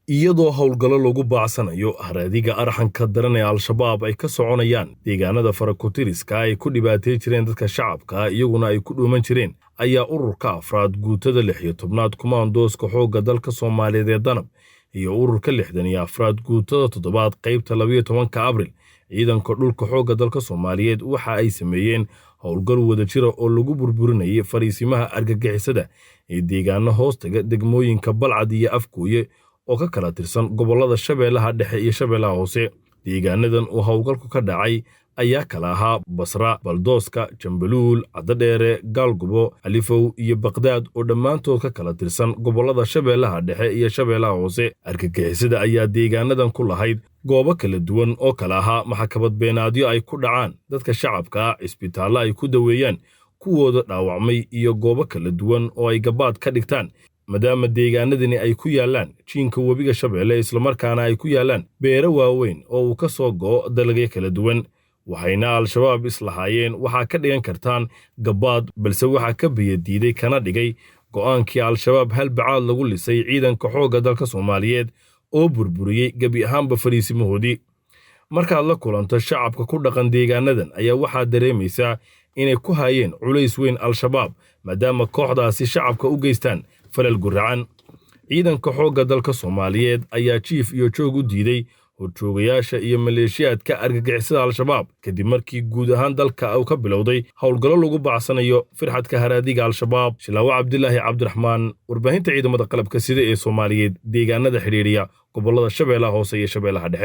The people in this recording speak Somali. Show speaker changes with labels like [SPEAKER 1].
[SPEAKER 1] Iyadoo howlgallo lagu baacsanayo haraadiga arxanka daran ee Al-Shabaab ay ka soconayaan deegaanada farakutiriska ay ku dhibaatay jireen dadka shacabka, iyaguna ay ku dhuuman jireen, ayaa ururka afraad guutada 16aad kumaandooska xoogga dalka Soomaaliyeed ee Danab iyo ururka 64aad guutada 7aad qaybta 12-ka Abril ciidanka dhulka xoogga dalka Soomaaliyeed waxa ay sameeyeen howlgal wadajira oo lagu burburinayay fariisimaha argagixisada ee deegaano hoostaga degmooyinka Balcad iyo Afgooye oo ka kala tirsan gobollada Shabeellaha Dhexe iyo Shabeellaha Hoose. Deegaanadan uu howlgalku ka dhacay ayaa kala ahaa Basra, Baldooska, Jambaluul, Caddadheere, Gaalgubo, Califow iyo Baqdaad oo dhammaantood ka kala tirsan gobollada Shabeellaha Dhexe iyo Shabeellaha Hoose. Argagixisada ayaa deegaanadan ku lahayd goobo kala duwan oo kala ahaa maxkamad beenaadyo ay ku dhacaan dadka shacabka ah, cisbitaallo ay ku daweeyaan kuwooda dhaawacmay iyo goobo kala duwan oo ay gabaad ka dhigtaan, maadaama deegaanadani ay ku yaallaan jiinka webiga Shabeelle, islamarkaana ay ku yaallaan beero waaweyn oo uu ka soo go'o dalagyo kala duwan. Waxayna Al-Shabaab islahaayeen waxaa ka dhigan kartaan gabaad, balse waxaa ka biyadiiday kana dhigay go'aankii Al-Shabaab halbacaad lagu lisay ciidanka xoogga dalka Soomaaliyeed oo burburiyey gebi ahaanba fariisimahoodii. Markaad la kulanto shacabka ku dhaqan deegaanadan ayaa waxaad dareemaysaa inay ku hayeen culays weyn Al-Shabaab, maadaama kooxdaasi shacabka u geystaan falal guracan. Ciidanka xoogga dalka Soomaaliyeed ayaa jiif iyo joog u diiday horjoogayaasha iyo maleeshiyaadka argagixisada Al-Shabaab kadib markii guud ahaan dalka uu ka bilowday howlgallo lagu bacsanayo firxadka haraadiga Al-Shabaab. Shilaawo Cabdilaahi Cabdiraxmaan, warbaahinta ciidamada qalabka sida ee Soomaaliyeed, deegaanada xidhiidhiya gobollada Shabeellaha Hoose iyo Shabeellaha Dhexe.